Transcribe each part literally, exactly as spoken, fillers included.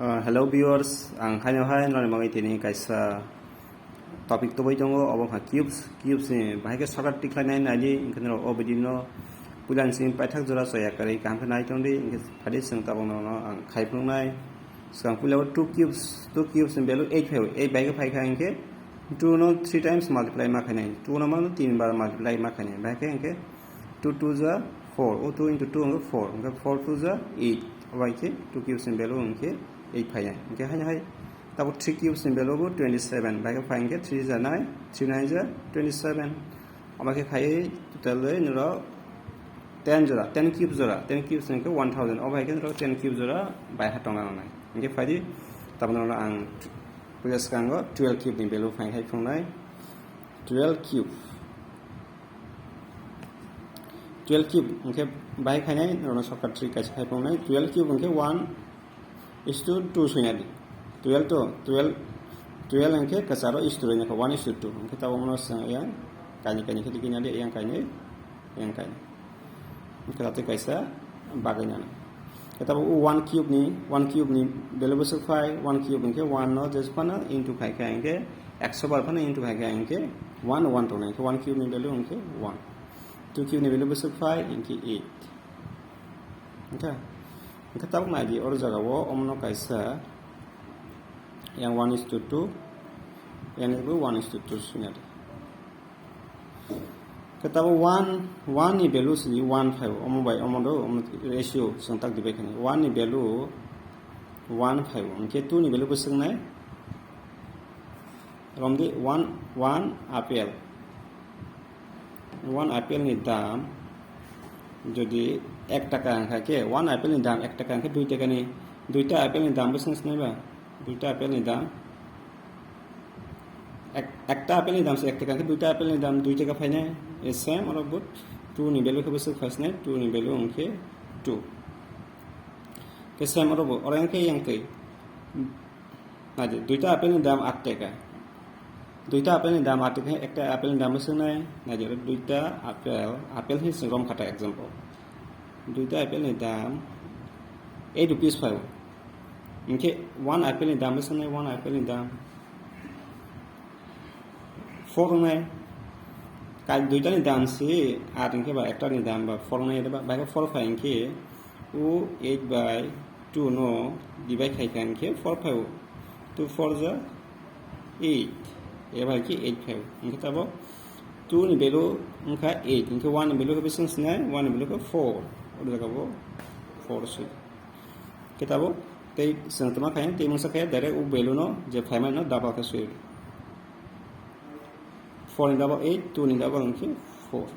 Uh, hello viewers, ang haino hai norokni bagwi tini kaisa topic tubui tongo, obo wngkha cubes. Cubes ni bahai khe shortcut tikhlai nai naidi, hwnkhe norok o video no puila ni simi paithak jora choya kwrwi kaham khe nai tongdi, hwnkhe phaidi chwng tabuk norokno ang khai phunuknai. Swkang puila o two cubes, two cubes ni value eight phai o, eight bai khe phai kha hwnkhe two no three times multiply ma khainai, two no mano tin bar multiply ma khainai, bahai khe hwnkhe two two ja four, o two into two hwnkhe four, hwnkhe four two ja eight, obo hai khe two cubes ni value hwnkhe eight phai nai. Hwnkhe haino hai tabuk three cubes ni value bo twenty seven, bahai khe phai hwnkhe three ja nine, three nine ja twenty seven, obo khe khai total oi norok ten jora, ten cube jora, ten cubes hwnkhe one thousand, obo hai khe norok ten cube jora bai ha tongna nangnai. Hwnkhe phaidi tabuk norokno ang puila swkango twelve cube ni value phai khai phunuknai, twelve cube. Twelve cube hwnkhe bahai khainai, norokno shortcut trick kaisa khai phunuknai. Twelve cube hwnkhe one is to two soi nadi. Twelve to twelve, twelve hwnkhe kwcharo is to rwina kha, one is to two. Hwnkhe tabuk mano chwng yang kainwi kainwi khe tikina di, yang kainwi, yang kainwi. Hwnkhe tabuk kaisa bagwi nana. Khe tabuk o one cube ni, one cube ni value bwswk phai, one cube hwnkhe one no jesphano into khai kha hwnkhe ekso bar phano into khai kha hwnkhe one, one tongnai, hwnkhe one cube ni value hwnkhe one. Two cube ni value bwswk phai hwnkhe eight. Hwnkhe, hwnkhe tabuk nai di, oro jaga o omono kaisa yang one is to two, yang bo one is to two soi nadi. Khe tabuk one, one ni value si one phai o, omo bai omo do, omo ratio chwng tak dibai khani. One ni value one phai o, hwnkhe two ni value bwswk nai? Romdi one, one apple. One apple ni dam jodi ek taka wngkha khe, one apple ni dam ek taka wngkhe dui taka ni, duita apple ni dam bwswk sinai ba? Duita apple ni dam, ek, ekta apple ni dam se ek taka wngkhe, duita apple ni dam dui taka phainai. E same oro bo two ni value khe bwswk phai sinai, two ni value wngkhe two. Khe same oro bo, oro wngkhe yang twi. Naidi, duita apple ni dam aat taka. Duita apple ni dam aat taka, ekta apple ni dam bwswk nai? Naidi, oro duita apple, apple hinwi chwng rom kha ta example. Duita apple ni dam eight rupees phai o. Hwnkhe one apple ni dam bwswk nai, one apple ni dam four wngnai. Kai duita ni dam si aat hwnkhe ba ekta ni dam ba four wngnai, eba bai four phai hwnkhe o eight by two no divide khai kha hwnkhe four phai o. Two four ja eight, eba hai khe eight phai o. Hwnkhe tabuk two ni value wngkha eight, hwnkhe one ni value khe bwswk sinai? One ni value khe four, o jaga bo four soi. Khe tabuk tei chwng tongma khaina tei mungsa khe direct o value no je phaimani no double khe soi. Four ni double eight, two ni double hwnkhe four.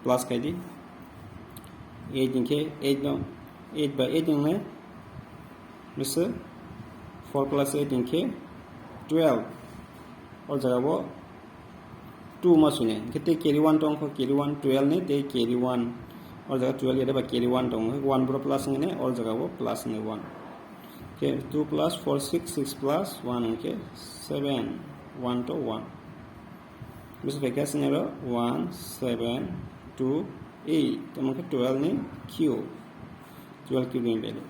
Plus khai di. Eight hwnkhe eight no, eight by eight wngnai. Bwswk four plus eight hwnkhe twelve. O jaga bo two ma sui nai. Hwnkhe tei carry one tong kho, carry one twelve ni tei carry one. O jaga twelve ya ba carry one tong kho, one boro plus wngwi nai, o jaga bo plus wngwi one. Hwnkhe two plus four six, six plus one hwnkhe seven, one to one. Bwswk bai khe sini ro one seven two eight, tamo khe twelve ni cube, twelve cube ni value.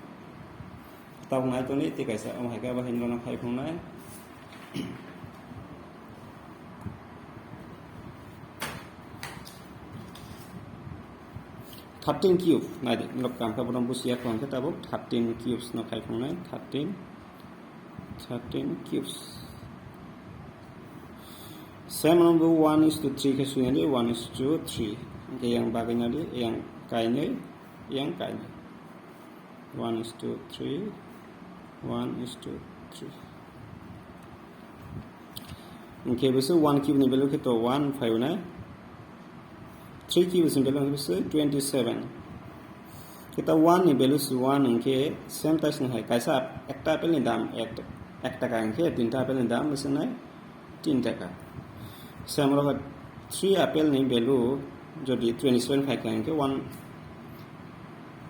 Tabuk nai tongdi tei kaisa, omo hai khe abo hinwi rwna khai phunuknai. Thirteen cube, nai di, norok kam khe bono busiya khe tabuk thirteen cubes no khai phunuknai, thirteen, thirteen cubes. Same number one is to three khe sui nai di, one is to three. Hwnkhe yang bagwi nai di, yang kainwi, yang kainwi. One is to three, one is to three. Hwnkhe bwswk one cube ni value khe to one phai o na. Three cubes ni value hwnkhe bwswk twenty seven. Khe ta one ni value si one hwnkhe same taisni hai, kaisa ekta apple ni dam ek, ek taka hwnkhe tinta apple ni dam bwswk nai tin taka. Same oro three apple ni value jodi twenty seven khai kha hwnkhe one,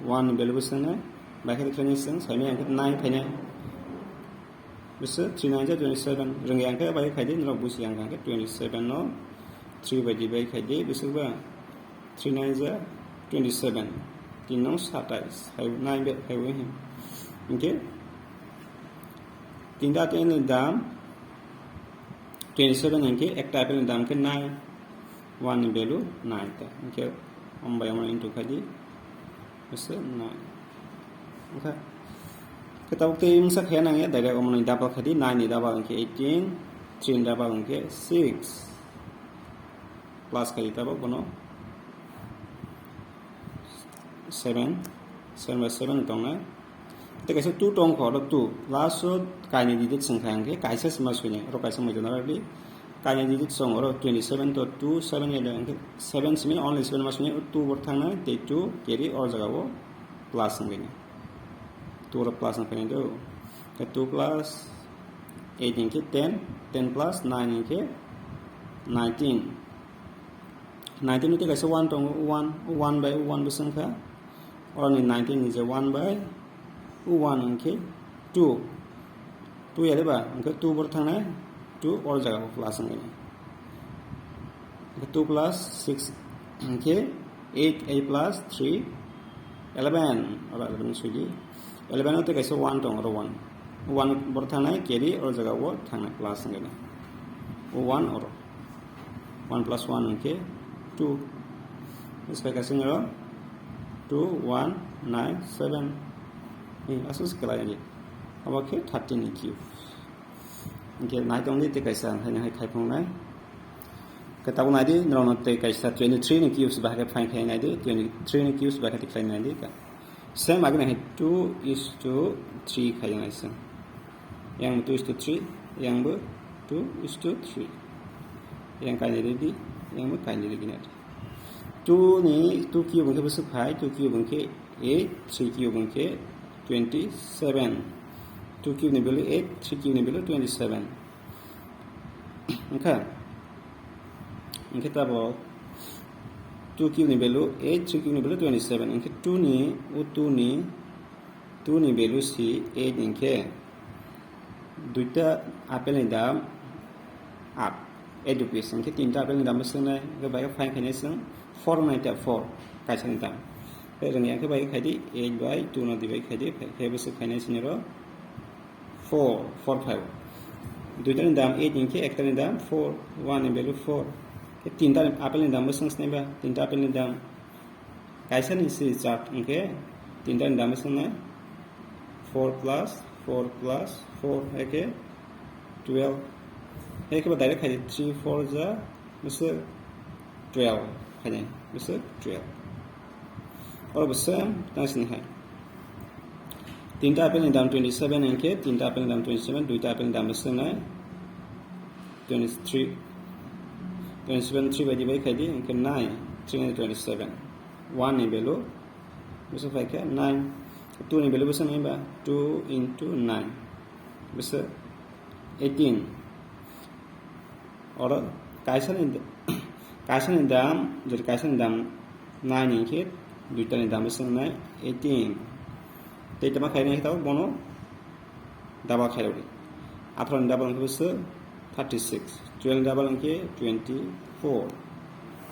one ni value bwswk nai, bai khe twenty seven sai maya hwnkhe nine phainai. Bwswk three nine ja twenty seven. Rwngya hwnkhe bai khai di, norok busi yang hwnkhe twenty seven no three bai divide khai di, bwswk ba three nine ja twenty seven, tin nong satais, hai nine bai khai o hin. Hingke tinta apple ni dam twenty seven, hingke ekta apple ni dam khe nine, one ni value nine ta. Hingke ombai omo into khai di, bese nine. Okay. Khe tabuk tei wngsa khe nang ya, direct omo ni double khai di, nine ni double hingke eighteen, three ni double hingke six. Plus khai di tabuk bono seven, seven by seven tongnai. Tei kaisa two tongkha, oro two. Last o kainwi digit swngkha hingke kaisa sima swini, oro kaisa moito narwkdi. Kainwi digit song, oro twenty seven to two, seven ya hingke seven simi, only seven ma swini, two bor thangnai, tei two carry o jaga o plus wngwi. Two oro plus wngkha do. Tei two plus eight hingke ten, ten plus nine hingke nineteen. Nineteen ni tei kaisa one tongo, one, one by one bwswng kha. Oroni nineteen ni je one by one hingke two. Two ya de ba, hingke two bor thangnai, two or jaga o plus wngkha. Hingke two plus six hingke eight, eight plus three, eleven, oro eleven sudi. Eleven o tei kaisa one tongo, oro one. One bor thangnai, carry or jaga o thangnai, plus wngkha. One oro. One plus one hingke two. Bwswk khe kaisa niro two one nine seven. Ni aswk se kwlai ni. Abo khe thirteen ni cube. Hingke nai tongdi tei kaisa, haino hai khai phunuknai. Khe tabuk naidi, norokno tei kaisa twenty three ni cubes bahai khe find khai naidi, twenty three ni cubes bahai khe khlai naidi. Same agini hai two is to three khai naising. Yang two is to three, yang bo two is to three. Yang kainwi ridi, yang bo kainwi ridi na. Two ni two cube hwnkhe bwswk phai, two cube hwnkhe eight, three cube hwnkhe twenty seven. Two cube ni value eight, three cube ni value twenty seven. Wngkha? Wngkhe tabuk two cube ni value eight, three cube ni value twenty seven. Wngkhe two ni, o two ni, two ni value si eight wngkhe duita apple ni dam aat, eight rupees. Wngkhe tinta apple ni dam bwswk nai, wngkhe bai khe find khainai chwng four wngnai ta, four kaisa ni dam. Tei rwngya khe bai khe khai di, eight by two no divide khai di, khai khe bwswk khainai chwng ro four, four five. Duita ni dam eight hwnkhe ekta ni dam four, one ni value four. Khe tinta apple ni dam bwswk snai ba, tinta apple ni dam kaisa ni si chart hwnkhe tinta ni dam bwswk nai four plus four plus four, eke twelve. Eke ba direct khai di, three four ja bwswk twelve khai di, bwswk twelve. Oro bo same tang sini hai. Tinta apple ni dam twenty seven hwnkhe, tinta apple ni dam twenty seven, duita apple ni dam bwswk nai twenty three, twenty seven three by divide khai di, hwnkhe nine, three hundred twenty seven. One ni value bwswk phai khe nine, two ni value bwswk nai ba two into nine, bwswk eighteen. Oro kaisa ni, kaisa ni dam, jodi kaisa ni dam nine hwnkhe, duita ni dam bwswk nai eighteen. Tei tama khainai khe tabuk bono double khairok di. Atharo ni double hwnkhe bwswk thirty six, twelve ni double hwnkhe twenty four.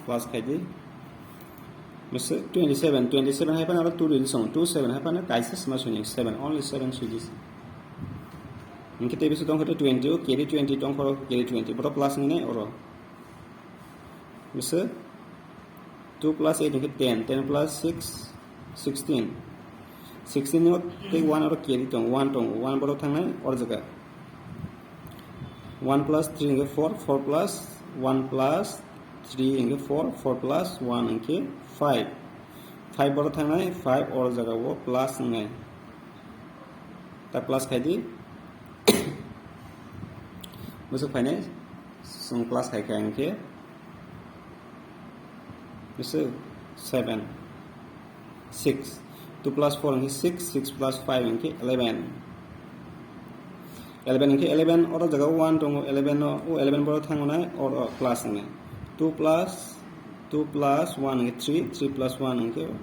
Plus khai di. Masa twenty seven, twenty seven hai phano aro two rili song, two seven hai phano kaisa sima suni, seven, only seven sui di. Hingke tei bisa tongkha twenty, o carry twenty tongkha, carry twenty, boro plus ni nai oro. Bisa two plus eight hingke ten, ten plus six, sixteen. Sixteen no tei one aro carry tong, one tong, one boro thangnai oro jaga. One plus three hingke four, four plus one plus three hingke four, four plus one hingke five. Five boro thangnai, five oro jaga o plus wngnai. Ta plus khai di. Bwswk phainai, chwng plus khai kha hingke. Bwswk seven, six. Two plus four hingke six, six plus five hingke eleven. Eleven hingke eleven, oro jaga o one tongo, eleven no, o eleven boro thango nai, oro plus wngnai. Two plus, two plus one hingke three, three plus one hingke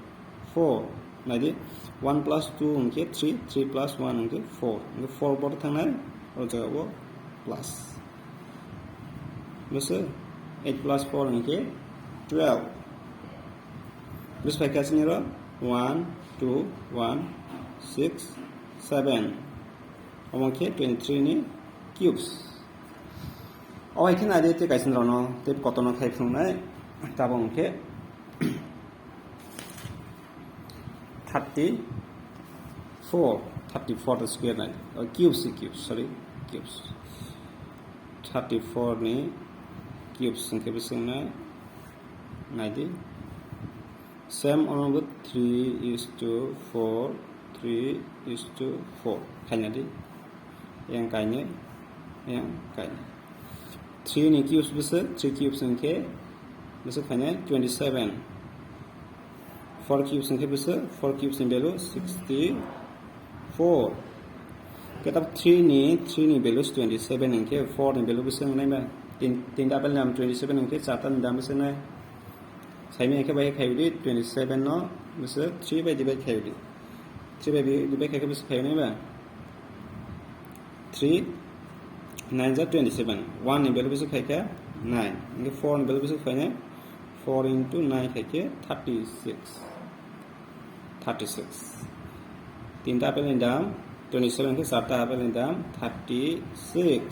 four. Nai di, one plus two hingke three, three plus one hingke four. Hingke four boro thangnai, oro jaga o plus. Bwswk eight plus four hingke twelve. Bwswk phaikha chini oro one, two, one, six, seven. Omo khe twenty-three ni cubes. O hai khe nai di tei kaisa rokno tei kotorno khai phunuknai. Tabuk hwnkhe thirty-four, thirty-four square nai. Oh, cubes, cubes, sorry, cubes. Thirty-four ni cubes hwnkhe bwswk nai? Nai di. Same ono bo three is to four, three is to four. Khaina di. Yang kainwi, yang kainwi. Three ni cubes bwswk, three cubes hwnkhe bwswk khainai twenty-seven. Four cubes hwnkhe bwswk, four cubes ni value sixty-four. Khe tabuk three ni, three ni value twenty-seven hwnkhe four ni value bwswk wngnai ba? Tin, tinta apple ni dam twenty-seven hwnkhe charta ni dam bwswk wngnai? Saimanya khe bai khe khai di, twenty-seven no bwswk three bai divide khai di. Three bai divide khai khe bwswk khai wngnai ba? Three nine ja twenty-seven. One ni value bwswk khai khe nine. Hwnkhe four ni value bwswk khai nai? Four into nine khai khe thirty-six. Thirty-six. Tinta apple ni dam twenty-seven khe charta apple ni dam thirty-six.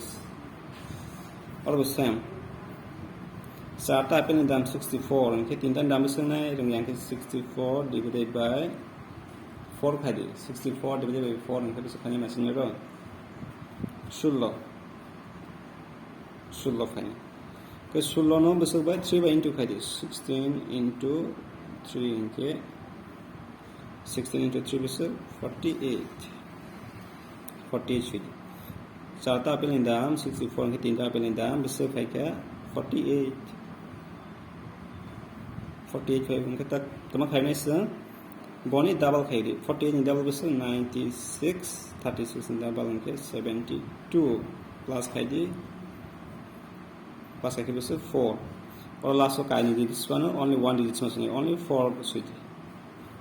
Oro bo same. Charta apple ni dam sixty-four, hwnkhe tinta ni dam bwswk nai rwng yang khe sixty-four divided by four khai di. Sixty-four divided by four hwnkhe bwswk khainai naising ro? Sullo. Sullo khainai. Khe sullo no bwswk bai three bai into khai di. Sixteen into three hwnkhe sixteen into three bwswk forty-eight. Forty-eight sui di. Charta apple ni dam sixty-four hwnkhe tinta apple ni dam bwswk khai kha forty-eight. Forty-eight khai hwnkhe tak tama khainai swng. Boni double khai di. Forty-eight ni double bwswk ninety-six, thirty-six ni double hwnkhe seventy-two. Plus khai di. Plus khai khe bwswk four. Oro last o kainwi digit swkang no, only one digit swkang swkang, only four sui di.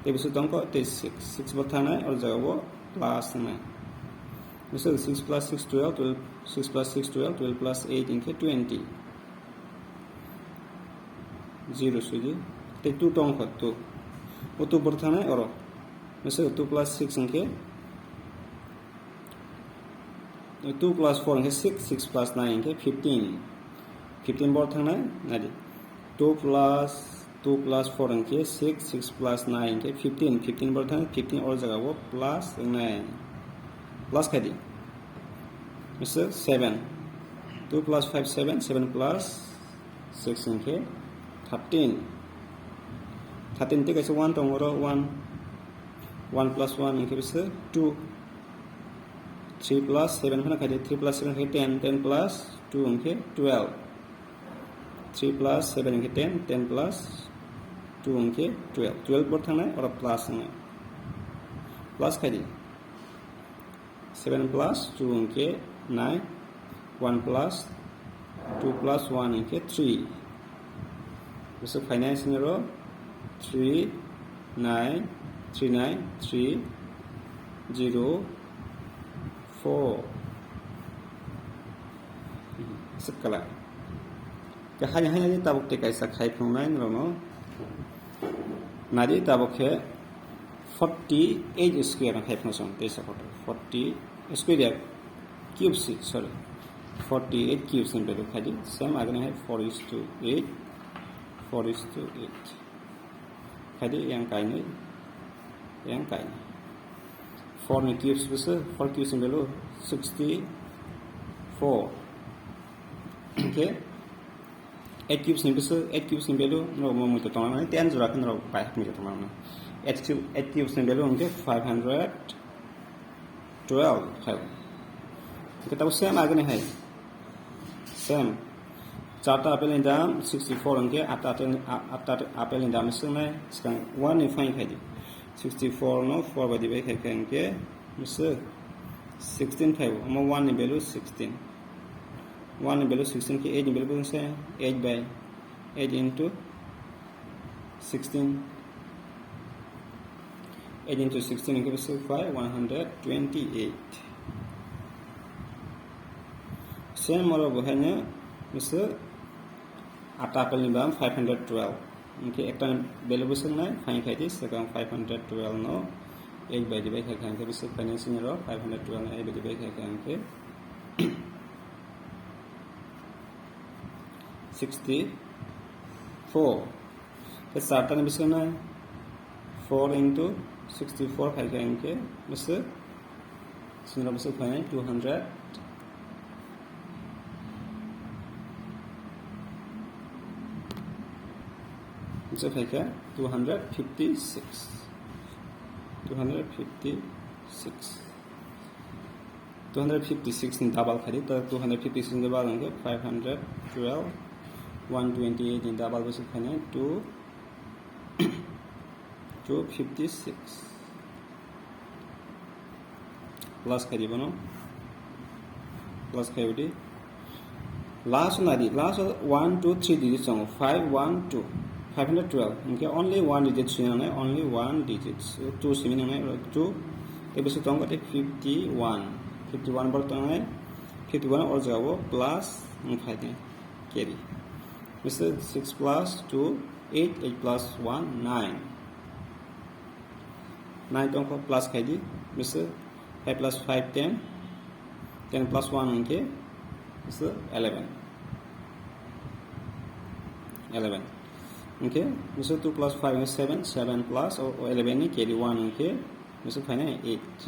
Tei bwswk tongkho tei six. Six bo thangnai, oro jaga bo plus wngnai. Bwswk six plus six twelve, twelve, six plus six twelve, twelve plus eight hwnkhe twenty. Zero sui di. Tei two tongkho, two. O two bo thangnai oro. Bwswk two plus six hwnkhe two plus four hwnkhe six, six plus nine hwnkhe fifteen. Fifteen bo thangnai, nai di. Two plus, two plus four hwnkhe six, six plus nine hwnkhe fifteen. Fifteen bo thang, fifteen oro jaga o plus wngnai. Plus khai di. Bwswk seven. Two plus five, seven, seven plus six hwnkhe thirteen. Thirteen tei kaisa one tongo oro, one. One plus one hwnkhe bwswk two. Three plus seven phano khai di, three plus seven hwnkhe ten, ten plus two hwnkhe twelve. Three plus seven hwnkhe ten, ten plus two hwnkhe twelve. Twelve bo thangnai, oro plus wngnai. Plus khai di. Seven plus two hwnkhe nine, one plus two plus one hwnkhe three. Bwswk phainai sini oro three nine, three nine three zero four. Bwswk kwlai. Khe haino, haino tabuk tei kaisa khai phunuknai norokno. Nai di tabuk khe forty-eight square no khai phunuk song tei sa kotor. Forty square ya cubes, sorry. Forty-eight cubes ni value khai di. Same agini hai four is to eight, four is to eight. Khai di yang kainwi, yang kainwi. Four ni cubes bwswk, four cubes ni value sixty-four. Hwnkhe eight cubes ni bwswk, eight cubes ni value norok mo muitu tongna mani, ten jora khe norok bai muitu tongna mani. Eight cube, eight cubes ni value hwnkhe five hundred twelve khai. Hwnkhe tabuk same agini hai. Same. Charta apple ni dam sixty-four hwnkhe atta apple ni, a-, atta apple ni dam swknai swkang one ni phain khai di. Sixty-four no four bai divide khai khe hwnkhe bwswk sixteen phaibo. Omo one ni value sixteen. One ni value sixteen khe eight ni value bwswk se eight bai eight into sixteen. Eight into sixteen hwnkhe bwswk phai one hundred twenty-eight. Same oro bo haino bwswk atta apple ni bam five hundred twelve. Hwnkhe ekta value bwswk nai, phain khai di, swkang five hundred twelve no Eight by divide khai kha hwnkhe bwswk phainai sini rok five hundred twelve, eight by divide khai kha hwnkhe sixty-four. Khe char tani bwswk nai four into sixty-four khai kha hwnkhe bwswk sini rok bwswk phainai two hundred. Bwswk khai kha two hundred fifty-six. Two hundred fifty-six. Two hundred fifty-six ni double khai di, ta two hundred fifty-six ni double hwnkhe five hundred twelve, one twenty-eight ni double bwswk phainai two, two fifty-six. Plus khai di bono. Plus khai di. Last na di, last one, two, three digits tongo. Five, one, two. Five hundred twelve. Hwnkhe only one digit simi nangnai, only one digit. So, two simi nangnai, two. Tei bwswk tongo tei fifty-one. Fifty-one borok tongnai. Fifty-one o jaga o plus wng phai di. Carry. Bwswk six plus two, eight, eight plus one, nine. Nine tongkha plus khai di, bwswk five plus five, ten, ten plus one hwnkhe bwswk eleven, eleven. Hwnkhe bwswk two plus five hwnkhe seven, seven plus o, o eleven ni carry one hwnkhe bwswk phainai eight.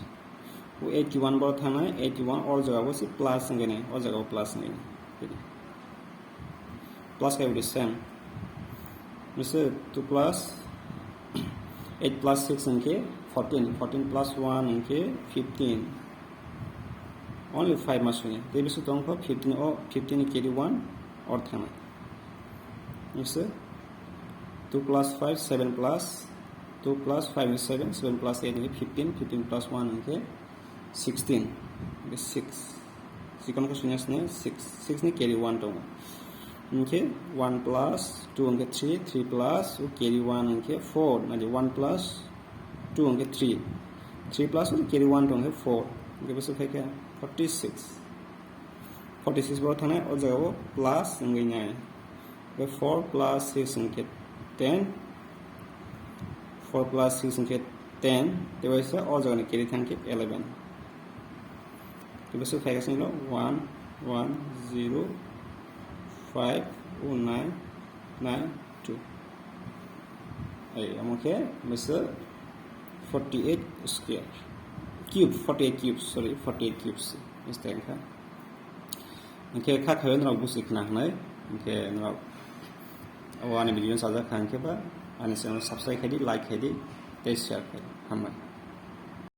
O eighty-one borok thangnai, eighty-one o jaga o se plus hwnkhe nai, o jaga o plus hwnkhe nai. Plus khai di same. Bwswk two plus eight plus six hwnkhe fourteen, fourteen plus one hwnkhe fifteen. Only five ma suni. Tei bwswk tongkha fifteen o, fifteen carry one or thangnai. Bwswk two plus five, seven plus two plus five hwnkhe seven, seven plus eight hwnkhe fifteen, fifteen plus one hwnkhe sixteen, hwnkhe six. Chikon khe suni sini six, six ni carry one tongo. Hwnkhe one plus two hwnkhe three, three plus o carry one hwnkhe four, nadi one plus two hwnkhe three, three plus o carry one tongo hwnkhe four. Hwnkhe bwswk khai kha forty-six. Forty-six borok thangnai, o jaga o plus wngwi nai. Tei four plus six hwnkhe ten, four plus six hwnkhe ten, tei waisa o jagani carry thangkhe eleven. Tei bwswk khai kha sini one, one, zero, five, oh, nine, nine, two. Ai, omo khe bwswk forty-eight square. Cube, forty-eight cubes, sorry, forty-eight cubes. Mistake kha. Hwnkhe kha khaio norok busi khna hwnwi, hwnkhe norok o ani video no chajak kha hwnkhe ba ani channel subscribe khai di, like khai di, tei share khai di. Hambai.